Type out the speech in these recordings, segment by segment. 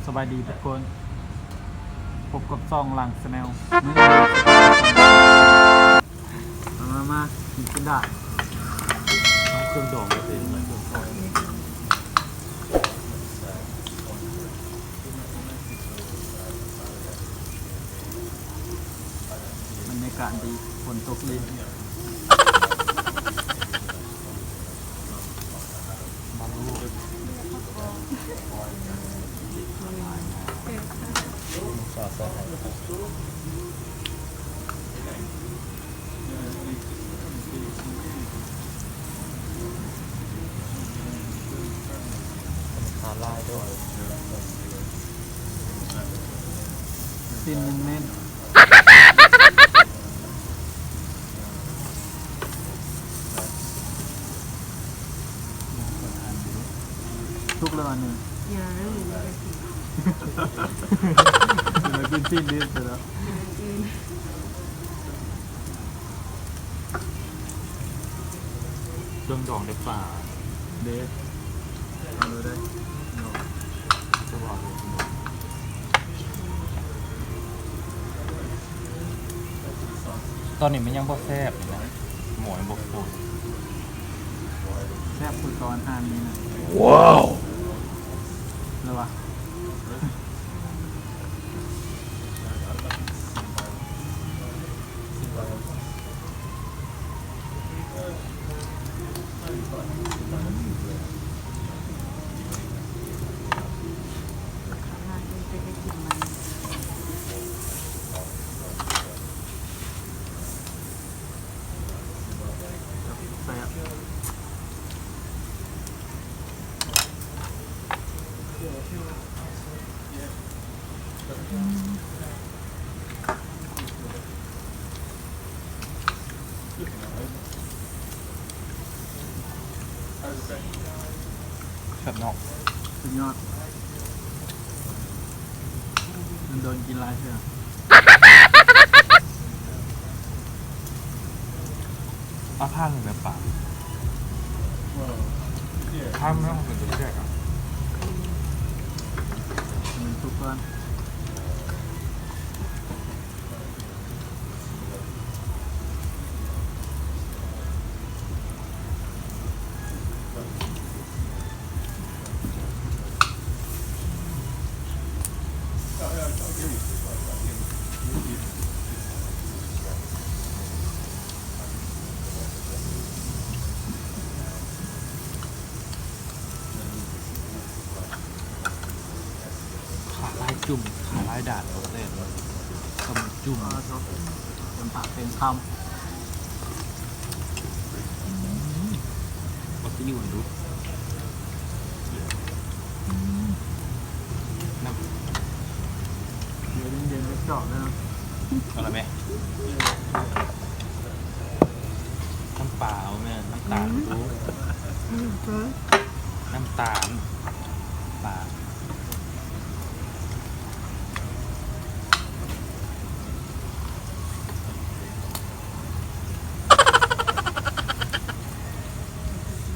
ສະບາຍດີທຸກຄົນ ພົບກັບຊ່ອງຫຼັງແຊນແນວ ມາ ມາ ມາ ກິນກິນດາ ເອົາເຄື່ອງດອງມາເຕັມເລີຍ ເຄື່ອງທອດ. ບັນຍາກາດດີ ຝົນຕົກລິນ ຂາລາຍດ້ວຍ ຊີ້ນແໜ້ນໆ. ສຸກແລ້ວອັນໜຶ່ງ ຍັງ ຍັງບໍ່ໄດ້ກິນ ກິນຊີ້ນດິບໄປແລ້ວ ກິນ ເຄື່ອງດອງໄດ້ປາເດ້ ເອົາເລີຍເດ້ ເນາະ ຕອນນີ້ມັນຍັງບໍ່ແຊບນີ້ນະ ໝໍຍັງບໍ່ຟົດ ແຊບຄືຕອນອ່ານນີ້ນະ ວ້າວ ແລ້ວວະ. ແຊບ ແຊບເນາະ ສຸດຍອດ. ໂດນໆ ກິນຫຼາຍເທື່ອ ເອົາຜ່ານແບບປາ ຜ່ານແລ້ວມັນເປັນຕົວແຊບອະ ມັນສຸກກ່ອນ. ຂາລາຍຈຸ່ມ ຂາລາຍດາດ ເອົາແຕ່ ຄຳຈຸ່ມ ເຕັມປາກເຕັມຄຳ. ເອົາຊິຢູ່ໃຫ້ດູ ອືມ ນ້ຳ ດຽວເຢັນໆ ໄປຈອກເດີ ເອົາລະແມະ. ນ້ຳປາ ເອົາແມ່ ນ້ຳຕານ ອືມ ດູ ອືມ ນ້ຳຕານປາ.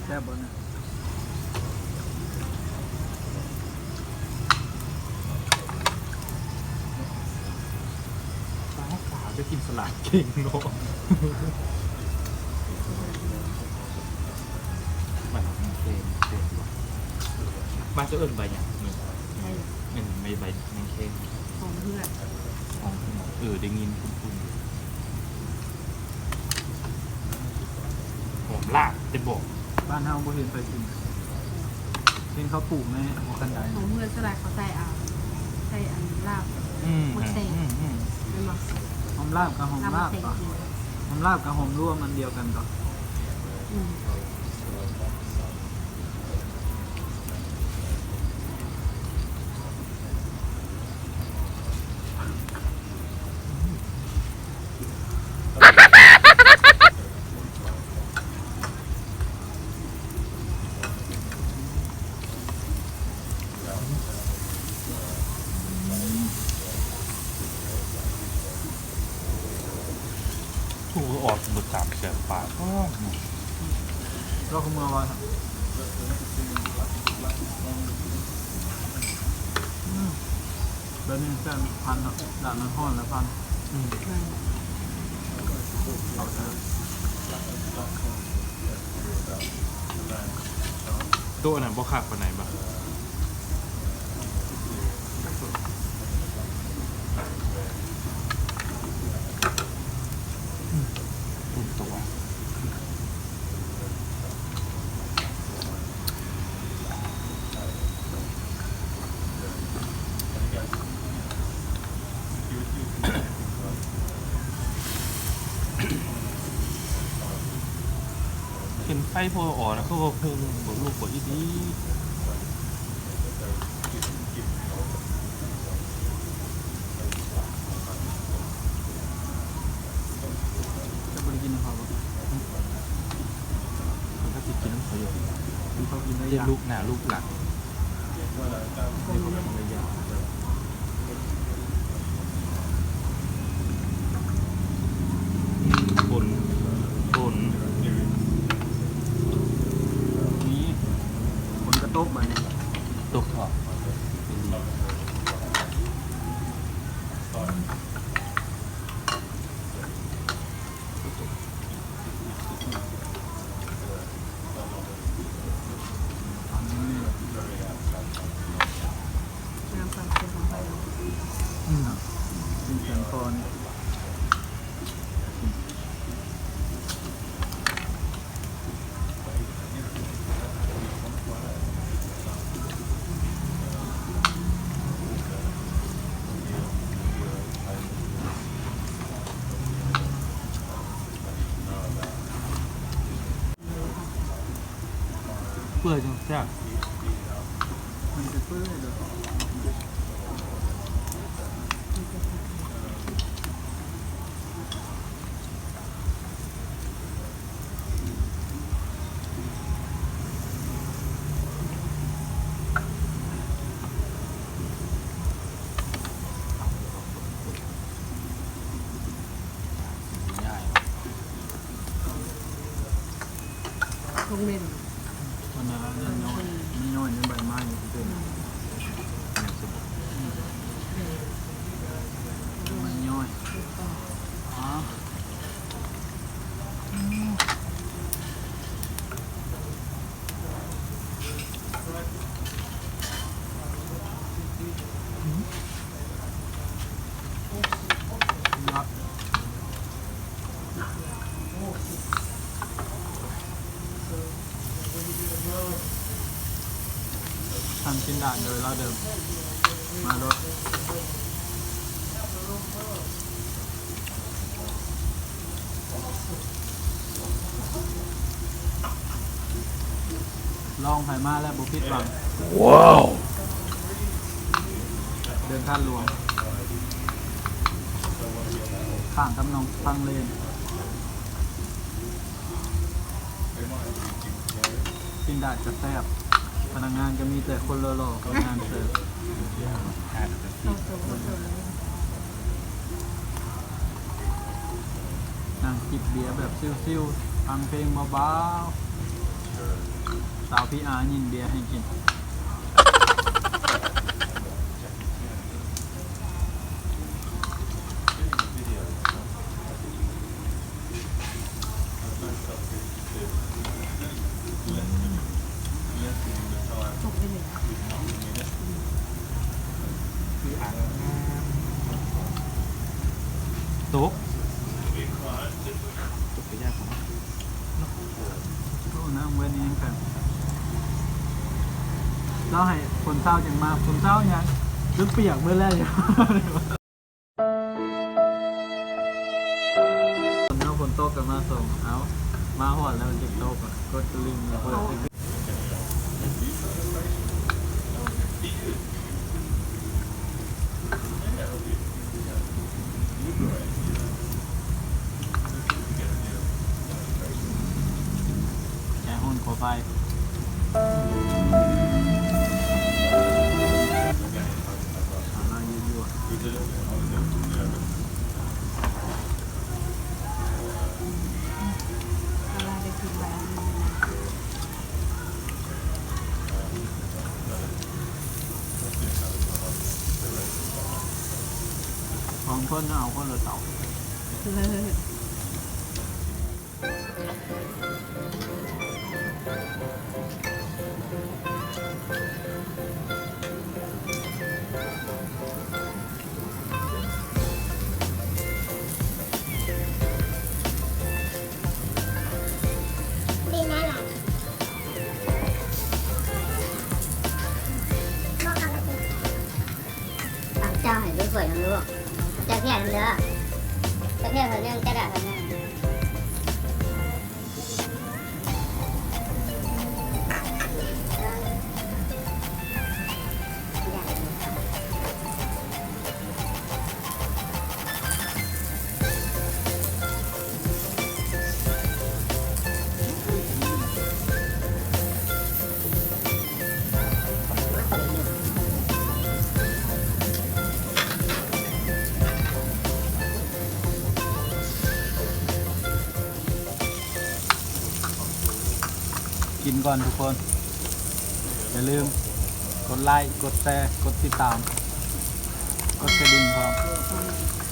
ແຊບບໍ່ນະ? ປາ ປາໄປກິນສະຫຼາດເກັ່ງເນາະ. ມັນເປັນ ເປັນ ມັນຈະເອີ້ນໃບຫຍັງ? ໃບ ແມ່ນໃບ ໃບ ແມງແຄງ ຫອມເຫືອດ ຫອມເຫືອດ ເອີ ໄດ້ຍິນຄຸ້ນໆ ຢູ່ ຫອມລາບແຕ່ບໍ່ ບ້ານເຮົາບໍ່ເຫັນໃຜກິນ ເຫັນເຂົາປູກໃນຫົວຄັນໄດ ຫອມເຫືອດສ່ວນຫຼາຍເຂົາໃສ່ ອ່າ ໃສ່ອັນລາບ ອືມ ໝາກແຕງ ອືມ ອືມ ແມ່ນບໍ່? ຫອມລາບກໍຫອມລາບ ລາບໝາກແຕງ ກໍ ຫອມລາບກັບຫອມລວມອັນດຽວກັນກໍ ອືມ. ໂອ້ ອອກເບິດສາມແສນປາຍ ລອກເມືອວ່າ ອືມ. ແບບນີ້ແຊບ ພັນເນາະ ລາບນ້ຳຮ້ອນລະພັນ. ອືມ ແມ່ນ ໂຕະອັນນັ້ນບໍ່ຄັກປານໃດບໍ່? ອືມ ໂຕະ ເຫັນໄຟພໍອ່ອນນະ ຄືວ່າເພິ່ງບໍ່ລຸກບໍ່ອີ່ດີ. ເຈົ້າບໍ່ໄດ້ກິນນຳເຂົາບໍ່? ເພິ່ນກໍຊິກິນນຳເຂົາຢູ່ ເພິ່ນເຂົາກິນໄດ້ ເຮັດ ຢາກ ລຸກໜ້າລຸກຫຼັງ. ຝົນ ຝົນ ນີ້ ຝົນກະຕົກບາດນີ້ ຕົກເທາະ. ນ້ຳປາເຂົ້ມຂອງໃຜ? ອືມ ເປັນແກງຄອນ. ເປື່ອຍຈັ່ງແຊບ ມັນຈະເປື່ອຍເດີ. ທົ່ງເມັນ ມັນນ້ອຍ ມັນນ້ອຍໃນໃບໄມ້ ມັນເປັນ ອືມ ມັນນ້ອຍ ອໍ ອືມ. ທ່ານກິນດາດເດີ ລາວເດີ ມາໂລດ. ລອງໃຜມາແລ້ວບໍ່ຜິດຫວັງ. ວ້າວ ເດີ່ນທາດຫຼວງ ຂ້າງກັບໜອງພັງເລນ. ປີ້ນດາດກະແຊບ ພະນັກງານກະມີແຕ່ຄົນຫຼໍ່ໆ ພະນັກງານເສີບ. ນັ່ງຈິບເບຍແບບຊິວໆ ຟັງເພງເບົາໆ ສາວພີອາຍິ້ມເບຍໃຫ້ກິນ. ຕົກ ຕົກໄປຍາກເນາະ. ໂອ້ ນ້ຳເວີຍນີ້ແຂງ ລາວໃຫ້ຝົນເຊົ້າຈັ່ງມາ ຝົນເຊົ້າຫຍັງ ຈົນປຽກເບິດແລ້ວ. ຝົນຕົກກະມາສົ່ງ ເອົາ ມາຮອດແລ້ວຈັ່ງຕົກ ກົດກະລິ່ງແລ້ວ. ແກງໂຫນຂົວໄຟ ສາລາຍຍົວໆ. ສາລາຍໄດ້ກິນແລ້ວ. ບາງຄົນເອົາຄົນລະເຕົາ. ເຈົ້າໃຫ້ເບິ່ງຖ້ວຍນຳລູກ ເຈົ້າຖ້ວຍນຳເດີ ເຈົ້າຖ້ວຍຖ້ວຍໜຶ່ງ ເຈົ້າດາດຖ້ວຍໜຶ່ງ. ກິນກ່ອນທຸກຄົນ ຢ່າລືມກົດໄລ ກົດແຊ ກົດຕິດຕາມ ກົດກະດິ່ງພ້ອມ.